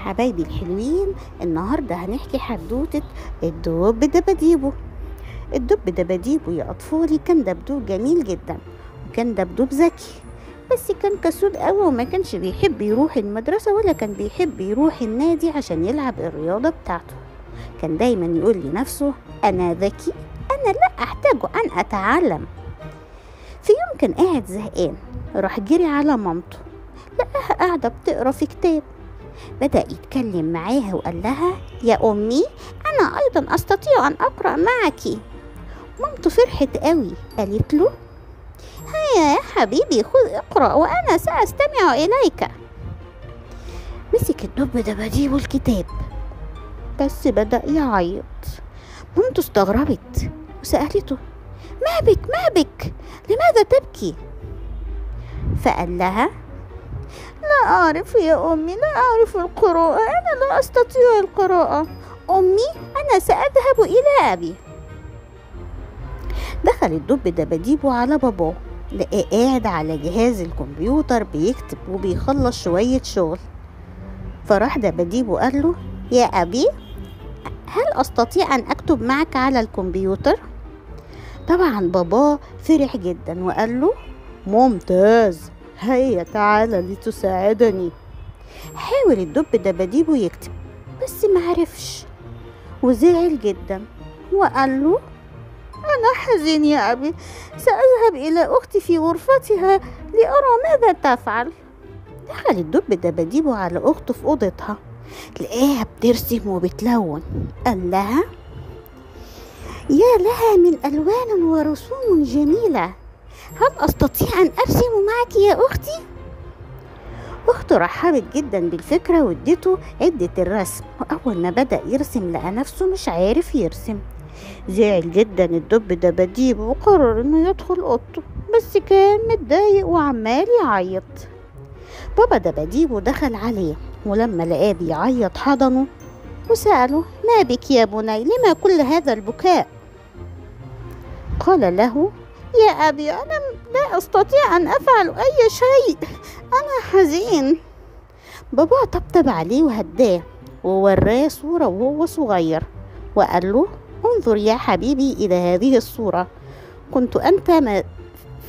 حبايبي الحلوين، النهاردة هنحكي حدوتة الدب دباديبو. الدب دباديبو يا أطفالي كان دبدوب جميل جدا، وكان دبدوب ذكي، بس كان كسول قوي وما كانش بيحب يروح المدرسة ولا كان بيحب يروح النادي عشان يلعب الرياضة بتاعته. كان دايما يقول لنفسه أنا ذكي، أنا لا أحتاج أن أتعلم. في يوم كان قاعد زهقان، راح جري على مامته، لقاها قاعدة بتقرا في كتاب. بدأ يتكلم معاها وقال لها يا أمي أنا أيضا أستطيع أن أقرأ معك. مامته فرحت قوي، قالت له هيا يا حبيبي خذ اقرأ وأنا سأستمع إليك. مسك الدب دباديبو الكتاب، بس بدأ يعيط. مامته استغربت وسألته ما بك ما بك، لماذا تبكي؟ فقال لها لا أعرف يا أمي، لا أعرف القراءة، أنا لا أستطيع القراءة. أمي أنا سأذهب إلى أبي. دخل الدب دباديبو على باباه، لقاه قاعد على جهاز الكمبيوتر بيكتب وبيخلص شوية شغل. فراح دباديبو قال له يا أبي هل أستطيع أن أكتب معك على الكمبيوتر؟ طبعا باباه فرح جدا وقال له ممتاز، هيا تعالى لتساعدني. حاول الدب دباديبو يكتب بس معرفش، وزعل جدا وقال له أنا حزين يا أبي، سأذهب إلى أختي في غرفتها لأرى ماذا تفعل. دخل الدب دباديبو على أخته في أوضتها، لقاها بترسم وبتلون. قال لها يا لها من ألوان ورسوم جميلة، هل أستطيع أن أرسم معك يا أختي؟ أخته رحبت جدا بالفكرة وادته عدة الرسم، وأول ما بدأ يرسم لقى نفسه مش عارف يرسم. زعل جدا الدب دباديبو وقرر إنه يدخل أوضته، بس كان متضايق وعمال يعيط. بابا دباديبو دخل عليه، ولما لقاه بيعيط حضنه وسأله ما بك يا بني، لما كل هذا البكاء؟ قال له يا أبي أنا لا أستطيع أن أفعل أي شيء، أنا حزين. بابا طبطب عليه وهداه ووراه صورة وهو صغير، وقال له انظر يا حبيبي إلى هذه الصورة، كنت أنت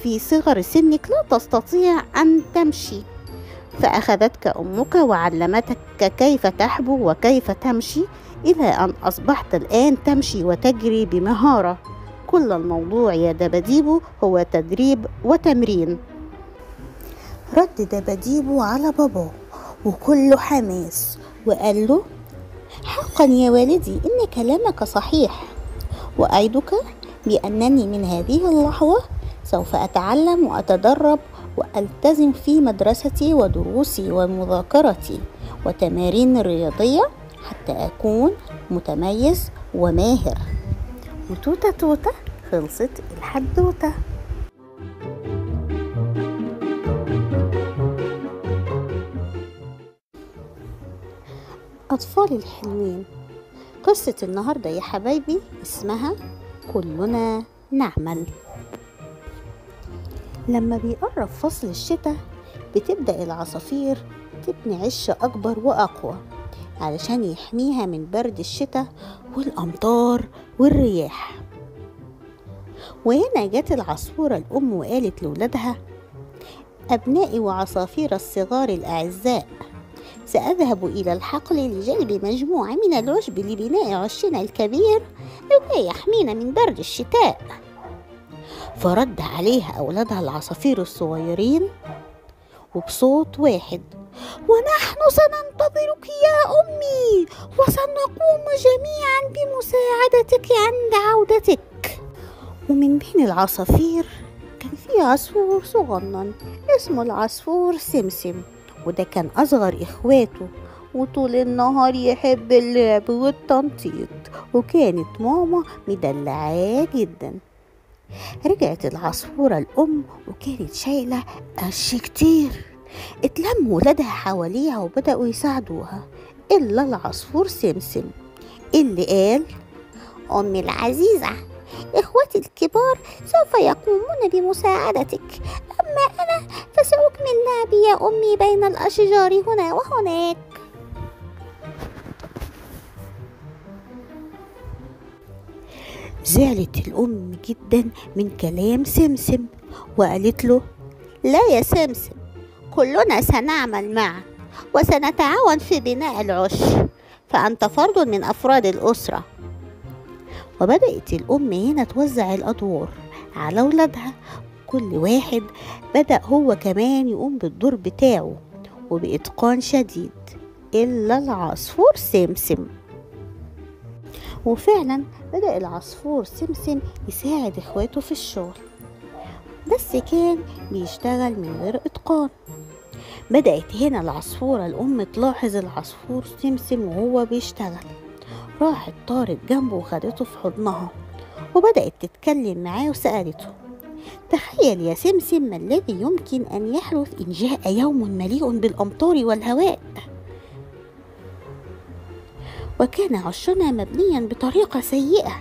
في صغر سنك لا تستطيع أن تمشي، فأخذتك أمك وعلمتك كيف تحبو وكيف تمشي، إلى أن أصبحت الآن تمشي وتجري بمهارة. كل الموضوع يا دباديبو هو تدريب وتمرين. رد دباديبو على باباه وكله حماس وقال له حقا يا والدي إن كلامك صحيح، وأعدك بأنني من هذه اللحظة سوف أتعلم وأتدرب وألتزم في مدرستي ودروسي ومذاكرتي وتمارين الرياضية حتى أكون متميز وماهر. وتوتة توتة خلصت الحدوتة. أطفالي الحلوين، قصة النهاردة يا حبايبي اسمها كلنا نعمل. لما بيقرب فصل الشتاء بتبدأ العصافير تبني عش أكبر وأقوى علشان يحميها من برد الشتاء والأمطار والرياح. وهنا جت العصفورة الأم وقالت لولادها أبنائي وعصافير الصغار الأعزاء، سأذهب إلى الحقل لجلب مجموعة من العشب لبناء عشنا الكبير لكي يحمينا من برد الشتاء. فرد عليها أولادها العصافير الصغيرين وبصوت واحد ونحن سننتظرك يا أمي، وسنقوم جميعا بمساعدتك عند عودتك. ومن بين العصافير كان في عصفور صغنن اسمه العصفور سمسم، وده كان أصغر إخواته، وطول النهار يحب اللعب والتنطيط، وكانت ماما مدلعاه جدا. رجعت العصفورة الأم وكانت شايلة قش كتير، اتلموا ولادها حواليها وبدأوا يساعدوها، إلا العصفور سمسم اللي قال أمي العزيزة، إخوتي الكبار سوف يقومون بمساعدتك، أما أنا فسأكمل لعبي يا أمي بين الأشجار هنا وهناك. زعلت الأم جدا من كلام سمسم وقالت له: لا يا سمسم، كلنا سنعمل معا وسنتعاون في بناء العش، فأنت فرد من أفراد الأسرة. وبدأت الأم هنا توزع الأدوار على أولادها، كل واحد بدأ هو كمان يقوم بالدور بتاعه وبإتقان شديد إلا العصفور سمسم. وفعلا بدأ العصفور سمسم يساعد إخواته في الشغل، بس كان بيشتغل من غير إتقان. بدأت هنا العصفورة الأم تلاحظ العصفور سمسم وهو بيشتغل، راحت طارت جنبه وخدته في حضنها وبدأت تتكلم معاه وسألته: تخيل يا سمسم، ما الذي يمكن أن يحدث إن جاء يوم مليء بالأمطار والهواء وكان عشنا مبنيا بطريقة سيئة؟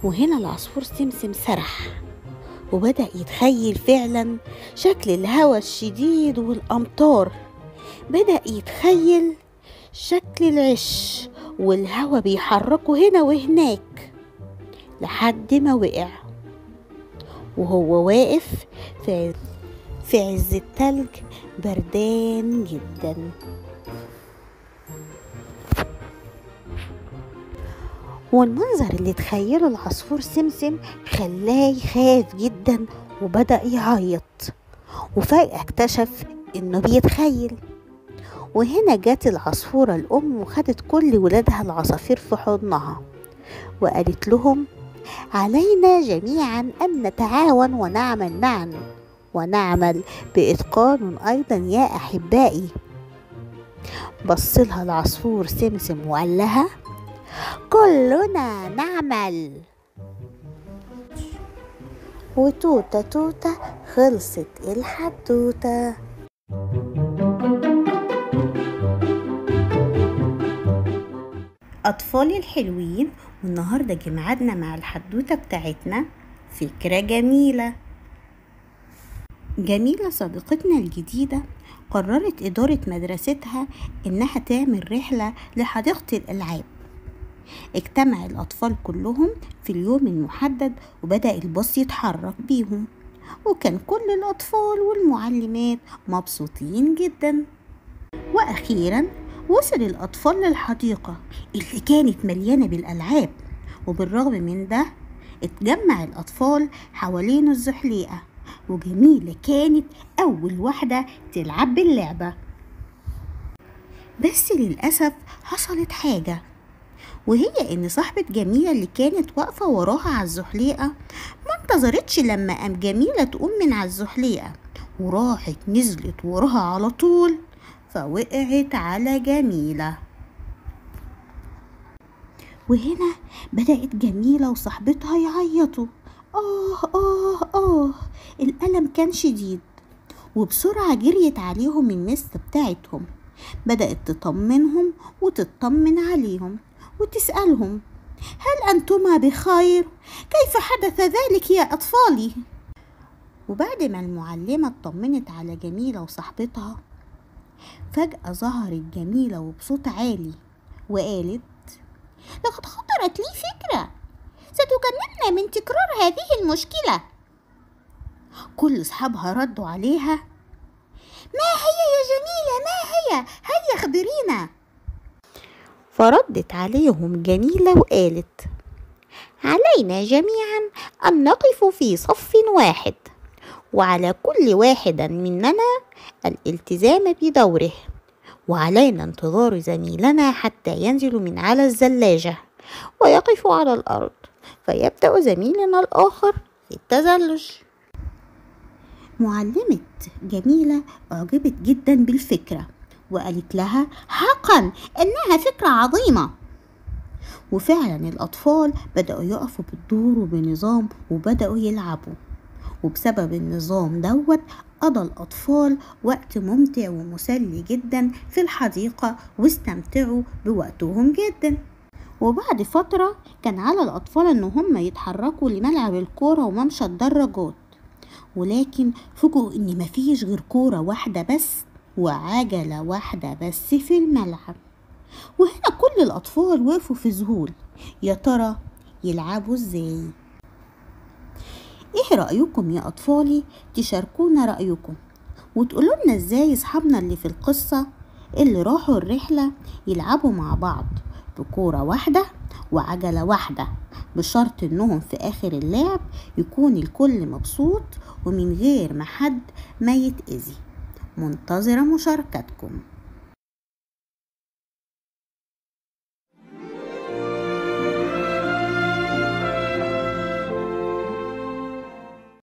وهنا العصفور سمسم سرح وبدأ يتخيل فعلا شكل الهواء الشديد والأمطار، بدأ يتخيل شكل العش والهواء بيحركه هنا وهناك لحد ما وقع وهو واقف في عز التلج بردان جدا. والمنظر اللي تخيله العصفور سمسم خلاه يخاف جدا وبدأ يعيط، وفجأة اكتشف انه بيتخيل. وهنا جت العصفورة الأم وخدت كل ولادها العصافير في حضنها وقالت لهم: علينا جميعا أن نتعاون ونعمل معا ونعمل بإتقان أيضا يا أحبائي. بصلها العصفور سمسم وقال لها: كلنا نعمل. وتوتة توتة خلصت الحدوتة. أطفالي الحلوين، والنهاردة جه ميعادنا مع الحدوتة بتاعتنا فكرة جميلة. جميلة صديقتنا الجديدة قررت إدارة مدرستها إنها تعمل رحلة لحديقة الألعاب. اجتمع الأطفال كلهم في اليوم المحدد وبدأ الباص يتحرك بيهم، وكان كل الأطفال والمعلمات مبسوطين جدا. وأخيرا وصل الأطفال للحديقة اللي كانت مليانة بالألعاب، وبالرغم من ده اتجمع الأطفال حوالين الزحليقة، وجميلة كانت أول واحدة تلعب باللعبة. بس للأسف حصلت حاجة، وهي إن صاحبة جميلة اللي كانت واقفة وراها على الزحليقة ما انتظرتش لما قام جميلة تقوم من على الزحليقة، وراحت نزلت وراها على طول فوقعت على جميلة. وهنا بدأت جميلة وصاحبتها يعيطوا: آه آه آه، الألم كان شديد. وبسرعة جريت عليهم المس بتاعتهم، بدأت تطمنهم وتطمن عليهم وتسألهم: هل أنتما بخير؟ كيف حدث ذلك يا أطفالي؟ وبعد ما المعلمة اطمنت على جميلة وصاحبتها، فجأة ظهرت جميلة وبصوت عالي وقالت: لقد خطرت لي فكرة ستجنبنا من تكرار هذه المشكلة. كل أصحابها ردوا عليها: ما هي يا جميلة؟ ما هي؟ هيا اخبرينا. فردت عليهم جميلة وقالت: علينا جميعا أن نقف في صف واحد، وعلى كل واحد مننا الالتزام بدوره، وعلينا انتظار زميلنا حتى ينزل من على الزلاجة ويقف على الأرض، فيبدأ زميلنا الآخر في التزلج. معلمة جميلة أعجبت جدا بالفكرة وقالت لها: حقا إنها فكرة عظيمة. وفعلا الأطفال بدأوا يقفوا بالدور وبنظام وبدأوا يلعبوا، وبسبب النظام دوت قضى الأطفال وقت ممتع ومسلي جدا في الحديقة واستمتعوا بوقتهم جدا. وبعد فترة كان على الأطفال إن هم يتحركوا لملعب الكورة وممشى الدراجات، ولكن فوجئوا إن مفيش غير كورة واحدة بس وعجلة واحدة بس في الملعب. وهنا كل الأطفال وقفوا في ذهول، يا ترى يلعبوا ازاي. ايه رأيكم يا أطفالي؟ تشاركونا رأيكم وتقولوا لنا ازاي اصحابنا اللي في القصة اللي راحوا الرحلة يلعبوا مع بعض بكورة واحدة وعجلة واحدة، بشرط انهم في اخر اللعب يكون الكل مبسوط ومن غير ما حد ما يتأذي. منتظرة مشاركتكم.